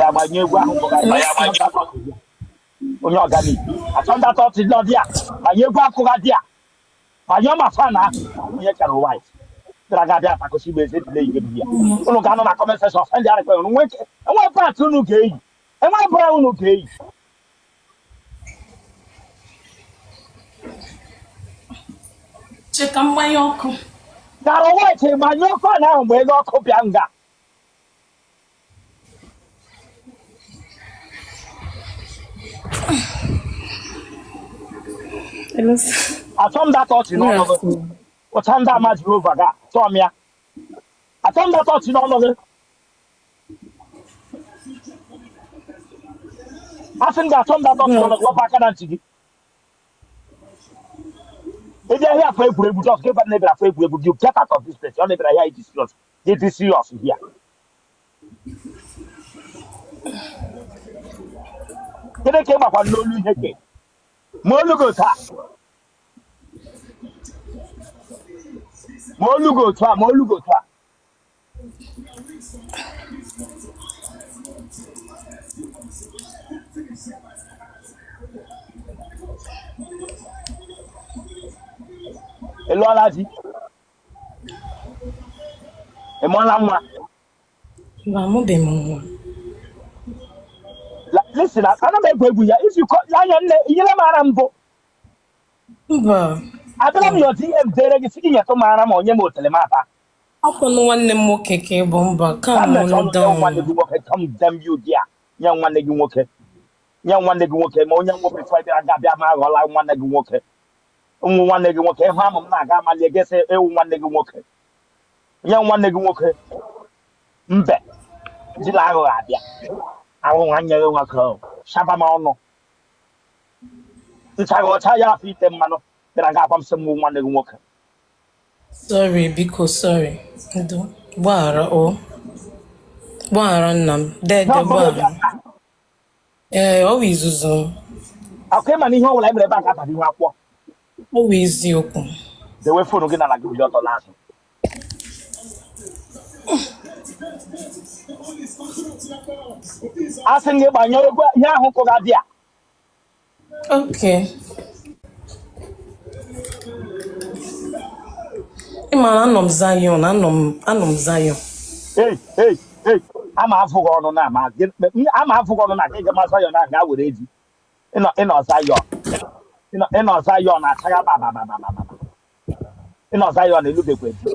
Ya gbanye egwu ahụ onye organic achọnda tọtị nọ dị a, gbanye egwu akụga dị a, gbanye ma fan ahụ. Onye kara white bịara ga abịa atakụsi igbe eze dịle igbe ya. Unu ga-anọ na comment section send ya request. Unu enwe pant unu ga-eyi, enwe bra unu ga-eyi. Cheka mgbanye ọkụ. Kara white, gbanye fan ahụ mgbe ego ọkụ bịa nga. Hello, sir. Achọ m data ọchị Good n'ọnụ gị. afternoon. Ụcha ndị ama Jehova ga chọọ m ya. Achọ m data ọchị n'ọnụ gị. Asị m ga-achọ m data ọchị Good n'ọnụ gị. Wepụ aka na ntị gị. Ị bịa here afọ egwuregwu, just give na ebere afọ egwuregwu. You get out of this place. Ọ na-ebere ya ịdị serious, ịdị serious here. Gịnị ka ị gbakwa n'olu ihe ke ma olu gị otu a, ma olu gị otu a, ma olu gị otu a? Ị lụọla di? Ị mụọla nwa? Mba, amụbeghị m nwa. Listen, ana m egwu egwu ya. If you call anya nne inyere m ara mbụ. Mba. Abịara m your DM dere gị sị gị nyetụ m ara ma onye m otele m ata. Akwụnụ nwanne m nwoke ka ị bụ, mba ka Ka m m mechaa nụ ọnụ nye down. nwanne gị nwoke. Come damn you there. Nye nwanne gị nwoke, nye nwanne gị nwoke. Ma onye nwoke before bịara ga-abịa ma aghọla nwanne gị nwoke. Ụmụ nwanne gị nwoke ịhụ amụ m na-aga amalie gị sị ewu nwanne gị nwoke. Nye nwanne gị nwoke mbe jila aghụghọ abịa ahụ nwanne gị nwoke ahụ. Shaba m ọnụ nchaghị ọcha ya afọ ite mmanụ bịara ga akwa m sị m nwanne gị nwoke. Sorry, biko, sorry. Ndo, gbaghara o. Gbaghara nna m. Dede, gbaghara. Ee, ọ wụ izuzu m. Akwa ịma na ihe ọbụla emere ebe a ga-aba n'ihu akwụkwọ. Ọ wụ eziokwu. Dewe phone gị n'ala, gị bilie ọtọ n'azụ. Asị m gị gbanye egwu ihe ahụ kụga dị a. Okay. Ị ma na anọ m Zion, anọ m Zion. Ei ei ei, ama afụ gị ọnụ na ama ama afụ gị ọnụ na gị ma Zion na ga were ji. Ịnọ Zion, ịnọ Zion achagha ba ba ba ba ba ba. Ịnọ Zion elubekwe di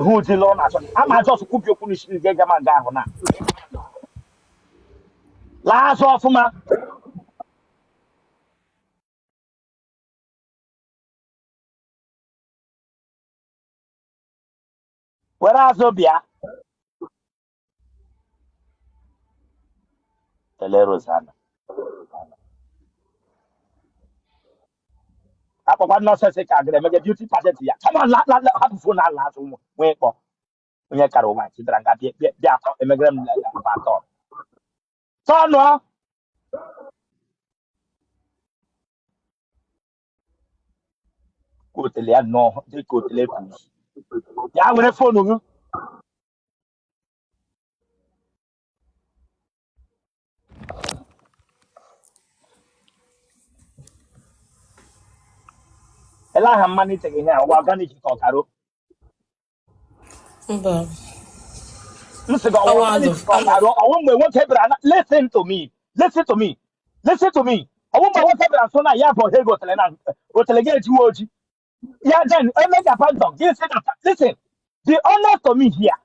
hụ di lụrụ na achọ ama just kwubi okwu n'isi gị gama nga ahụ na laa azụ ọfụma. Were azụ bịa tele Rosanna akpọkwa nonsense ka agịrị emege beauty pageant ya. Come on, la la la, hapụ phone ala azụ nwee kpọ onye kara ụwa chidara nga bịa bịa bịa atọ emegere m mba atọ tọnụọ ka otele ya nnọọ dị ka otele bụ isi ya were phone gị. Ele aha mmanụ ite gị ihe a, ọwa organic ka ọ karo? Mba. M sị gị ọwa Ọwa organic alụ. ka ọ karo? Ọwụ mgbe nwoke bịara na, listen to me, listen to me, listen to me, ọwụ mgbe nwoke bịara nso na ya bụ ego otele na otele gị ejiwe oji ya, then emega pardon gị sị na, listen, be honest to me here,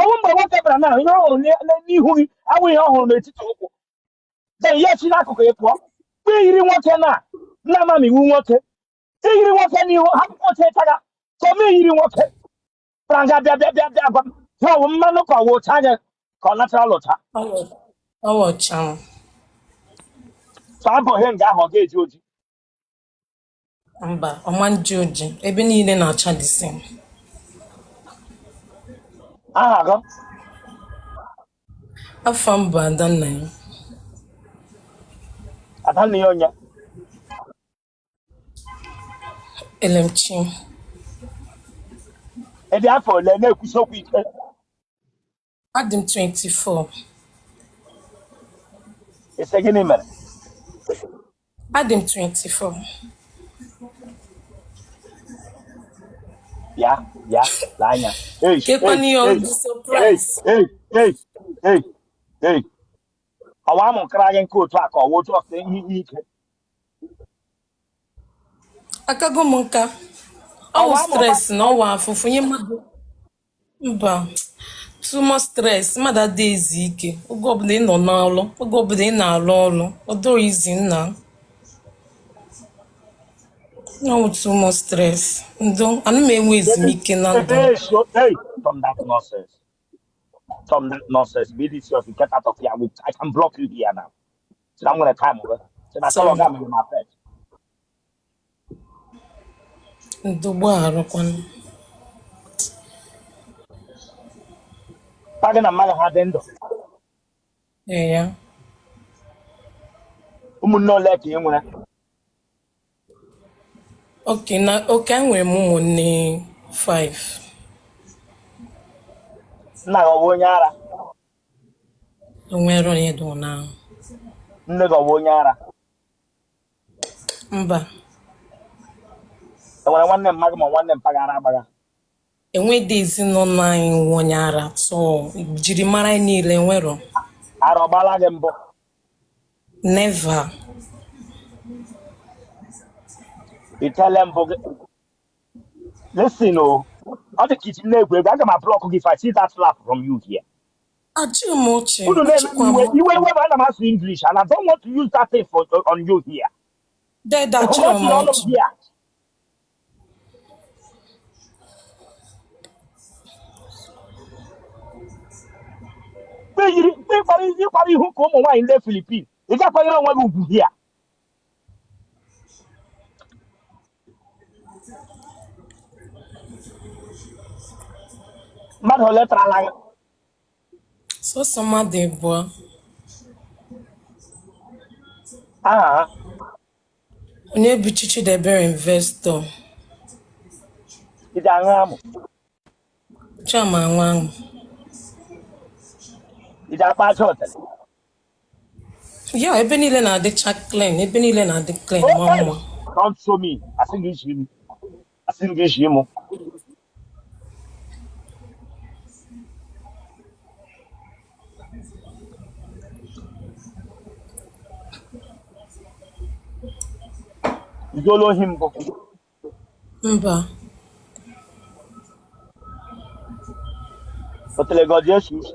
ọwụ mgbe nwoke bịara na ihe ọ hụrụ n'ihu gị awụ ihe ọ hụrụ n'etiti ụkwụ, then ya si n'akụkụ ya pụọ. Mgbe iyiri nwoke na nna ama iwu nwoke iyiri nwoke n'ihu hapụ oche ịtaga tọm iyiri nwoke bịara nga bịa bịa bịa bịa gwa m ha ọwụ mmanụ ka ọwụ ụcha anya ka ọ natural ụcha. Ọwa ọcha m. So abụghị nga ahụ ọ ga-eji oji. Mba, ọma nji oji. Ebe niile na-acha the same. Aha gị? Afa m bụ Adanna ya. Adanna ya onye? Elemchi. Ị dị afọ ole na-ekwusi okwu ike? Adị m 24. Ị sị gịnị mere? Adị m 24. Bịa, bịa, lee anya. Ei, ei, Kekwana ihe ei, ọ dị ei, surprise. ei, ei, ei, ei. Ọwa amụ nkara gị nke otu a ka ọwa otu ọsọ ihe ihe ike. Akago m nka. Ọ wụ Ọwa amụ stress na ọwa afụfụ nye mmadụ. Mba, too much stress, mmadụ adịghị ezu ike. Oge ọbụla ị nọ n'ọrụ, oge ọbụla ị na-arụ ọrụ, ọ dịrọ easy nna. Ọ wụ too much stress. Ndo, ana m enwe ezumike na ndụ m. Hey, so, hey, from that nonsense. From that nonsense. Be this yourself. Get out of here. I can block you here now. So I'm gonna time over. So that's all Sorry. I'm gonna my friend. Ndo gbagharakwanụ. Pagị na mmadụ ha dị ndụ. Ee ya. Ụmụnne ole ka ị nwere? Okay, na okay, enwere m ụmụnne 5. Nna gị ọ bụ onye ara? Enwere onye dị na Nne gị ọ bụ onye ara? Mba. Enwere nwanne mma gị ma nwanne mpa gị ara agbagha? Enwedị ezinụlọ anyị nwe onye ara, so jiri mara anyị niile enwero. Ara ọ gbaala gị mbụ? Never. Itele mbụ gị. Listen o, ọ dị ka iji m na-egwu egwu, aga m ablock gị if I see that laugh from you here. Achị m ọchị, Unu na-eme m achịkwa m iwe iwe iwe ma ana m asụ English and I don't want to use that thing for on you here. Dede, achịrọ m Ọchị ọnụ m ọchị. here. Mgbe yiri mgbe ịkpara ịkpara ihu ka ụmụ nwaanyị ndị Filipin, ị ga-akwanyere onwe gị ugwu here. Mmadụ ole tarala gị? Sọsọ mmadụ abụọ. Aha ha? Onye bụ Chichidebere Investor. Ị ji aṅụ amụ? Chama nwa ahụ. Ị ji akpa aja otele? Ya, ebe niile na-adịcha clean, ebe niile na-adị clean, ma Hey, mma. don't show me. Asị gị isi m. Asị gị isi mụ. I zuola ohi mbụ? Mba. Otele gị ọ dị esi isi?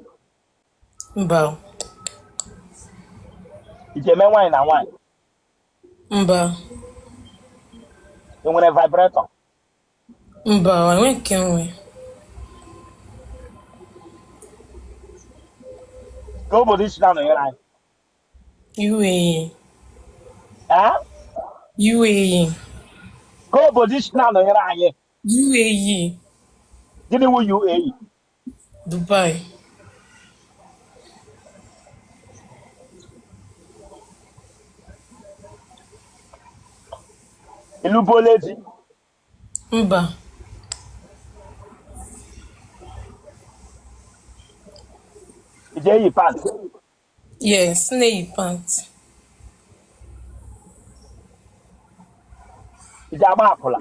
Mba. Ị ji eme nwaanyị na nwaanyị? Mba. Ị nwere vibrator? Mba, enwe nke nwe. Ka obodo isi na-anọnyere anyị? UAE. Ee? UAE. Ka obodo isi na-anọnyere anyị? UAE. Gịnị wụ UAE? Dubai. Ịlụbuola di? Mba. Ị ji eyi pant? Yes, na-eyi pant. Ị ji agba akwụla?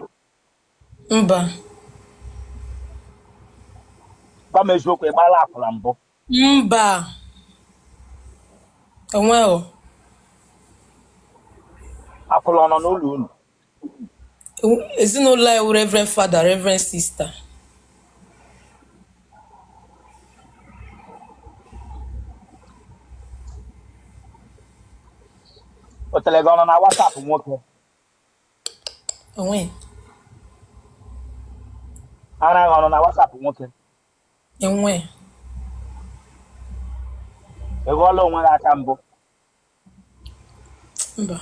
Mba. Gwa m eziokwu, ị gbaala akwụla mbụ? Mba. Enweghị. Akwụla ọ nọ n'ụlọ unu? Ezinụlọ anyị wụ Reverend Father, Reverend Sister. Otele gị ọ nọ na WhatsApp nwoke? Onwe. Ara gị ọ nọ na WhatsApp nwoke? Enwe. Ị ghọọla onwe gị aka mbụ? Mba.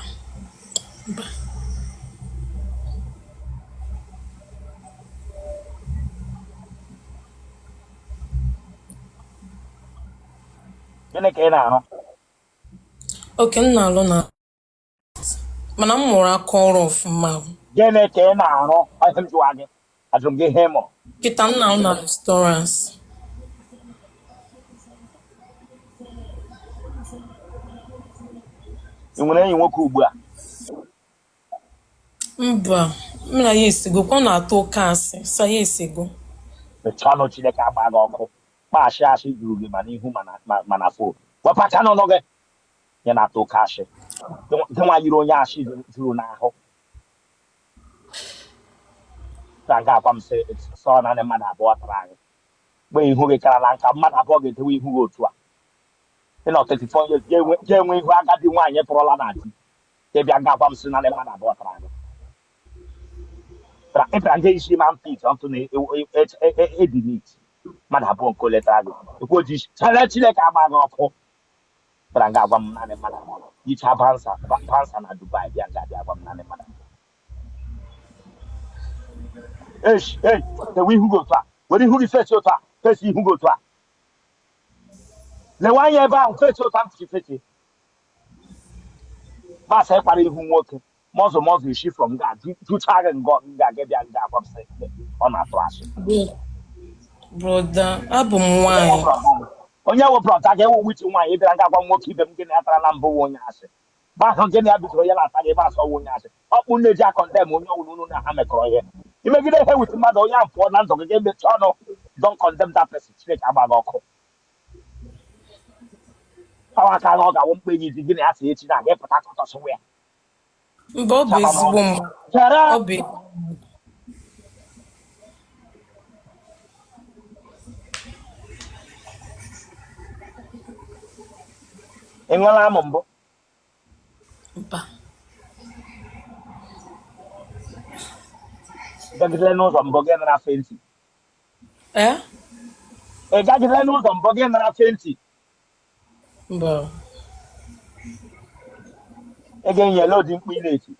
Mba. Gịnị ka ị na-arụ? Okay, m na-alụ na mana m mụrụ aka ọrụ ọfụma. Gịnị ka ị na-arụ? Ihe m jụwa gị, ajụrụ m gị ihe ị mụrụ. Kịta m na-alụ na restaurant. Ị nwere enyi nwoke ugbu a? Mba, m na ya esego kwa na-atụ oke asị, sa ya esego. Mechie ọnụ, Chineke agba gị ọkụ. Kpa asị juru gị ma n'ihu ma na phone. Wepụ aka n'ọnụ gị. Ya na-atụ oke asị. Gị nwa yiri onye asị juru n'ahụ. Ka nga agwa m sị sọ naanị mmadụ abụọ tara anyị. Mgbe ihu gị karala nka, mmadụ abụọ ga-edewe ihu gị otu a. Ị nọ 34 years, ga-enwe ihu agadi nwaanyị tụrụla na di. Ị bịa nga agwa m sị naanị mmadụ abụọ tara anyị. Ịbịara nga isi ma mpit ọtụ na edi nit mmadụ abụọ nke ole tara gị ekwu oji chere Chineke agba gị ọkụ. Bịara nga agwa m naanị mmadụ abụọ yicha bouncer bouncer na Dubai bịa nga bịa gwa m naanị mmadụ abụọ. Esh, ei, dewe ihu gị otu a, were ihu gị face otu a, face ihu gị otu a, lewe anya ebe ahụ, face otu a m sị face. Gbasa ịkwara ihu nwoke mọzụ mọzụ isi from nga jụcha gị ngọ nga gị bịa nga agwa m sị ọ na-atụ asị. Brother, abụ m nwaanyị. Onye wụ brother ga-ewu wichi nwaanyị bịara nga agwa nwoke ibe m gị na ya tara na mbụ wụ onye asị. Mgbe ahụ gị na ya bidoro ya na-ata gị ebe asọ wụ onye asị. Ọkpụ na-eji a-condemn onye ọwụla unu na ha mekọrọ ihe. Imegide ihe with mmadụ, onye ahụ pụọ na ndụ gị, ga-emechi ọnụ. Don't condemn that person. Chineke agba gị ọkụ. Awa aka ọ ga-awụ mkpa enyi di gị na ya si echi na-aga ịpụta kọtọsịwa ya. Mba, ọ bụ ezigbo mmadụ. Chere. Ọ bụ Ị ṅụọla amụ mbụ? Mba. Gagidere n'ụzọ mbụ gị nara faint? Ee? Ị gagidere n'ụzọ mbụ gị nara faint? Mba. Ị ga-enyela ụdị mkpu ị na-eti?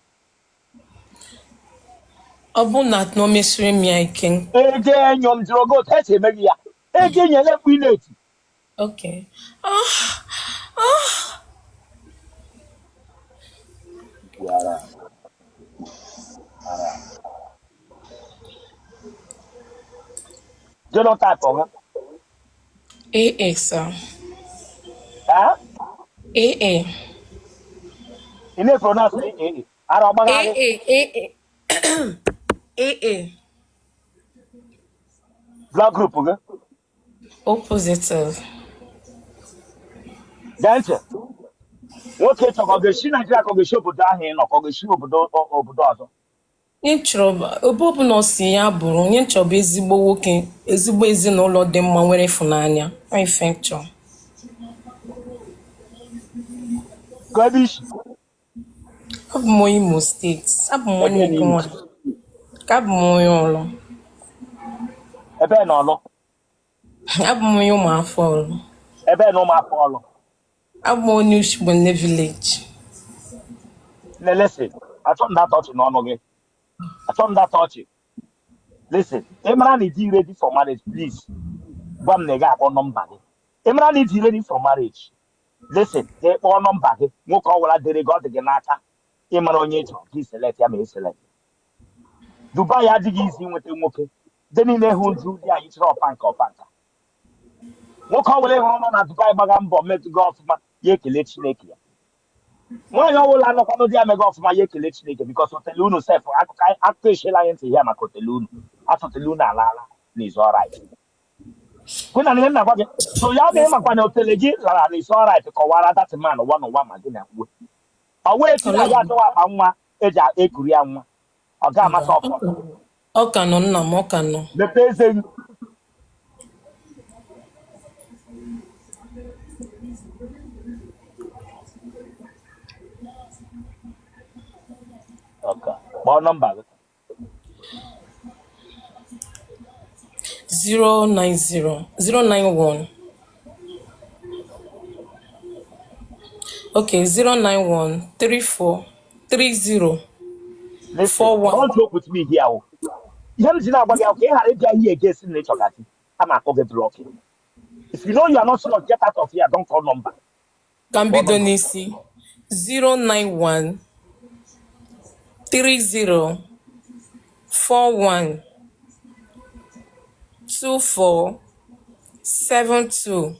Ọ bụ na o mesiri m ya ike. Ego enyo m jụrụ gị otu esi eme gị ya. Ego enyela mkpu ị na-eti? Okay. Ah, ah. Ara. Ara. Genotype ọ gị? AA, sir. Eh? AA. Ị na-epronounce AA. Ara ọgbagha gị? AA, AA. AA. Blood group gị? O positive. Gee ntị. Nwoke chọrọ ọ ga-esi Naijiria ka ọ ga-esi obodo ahụ ị nọ ka ọ ga-esi obodo ọzọ? Ihe m chọrọ bụ ebe ọbụla ọ si ya bụrụ, ihe m chọrọ bụ ezigbo nwoke, ezigbo ezinụlọ dị mma nwere ịfụnanya. Ọ ife m chọrọ. Ka ebe i si? Abụ m onye Imo steeti. Abụ m onye Ebe n'Imo. Ukwuani. Ka abụ m onye Ọlụ. Ebe na Ọlụ? Abụ m onye ụmụafọ Ọlụ. Ebe na ụmụafọ Ọlụ? Abụ m onye Ushigbonne village. Nne, listen, achọ m that ọchị n'ọnụ gị. Achọ m that ọchị. Listen, ị mara na ị dị ready for marriage, please. Gwa m na ị ga-akpọ nọmba gị. Ị mara na ị dị ready for marriage. Listen, ka ị kpọọ nọmba gị, nwoke ọwụla dere gị ọ dị gị n'aka. Ị mara onye ị chọrọ, gị select ya ma ị select. Dubai adịghị easy nweta nwoke. Ndị niile hụ nju dị anyị chọrọ ọpa nke ọpa nka. Nwoke ọbụla ị hụrụ nọ na Dubai gbaga mbọ metụ gị ọfụma, ya ekele Chineke ya. Nwaanyị ọbụla nọkwanụ di ya mega ọfụma, ya ekele Chineke, because otele unu sef akụkọ akụkọ eshela anyị ntị ya maka otele unu atụtele unu alaala na is alright. Kwena na ihe m na-agwa gị so ya bụ ịmakwa na otele gị lara na is alright. Kọwara that man ụwa n'ụwa ma gị na kwuo ọ wee echi na ya achọwa akpa nwa eji ekuri ya nwa ọ ga-amasị ọfọ. Ọ ka nọ nna m, ọ ka nọ. Mepee eze gị. Okay. Kpọọ nọmba gị. 090 091. Okay, 091 34 30 Listen, 41. don't joke with me here o. Ihe m ji na-agwa gị ka ị ghara ịbịa ihe ege si na ịchọgasị a na-akpọ gị blocking. If you know you are not serious, get out of here. Don't call number. Ka m Call bido number. n'isi. 091 30 41 24 72.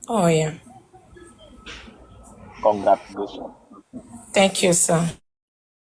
Oh yeah. Congratulations. Thank you, sir.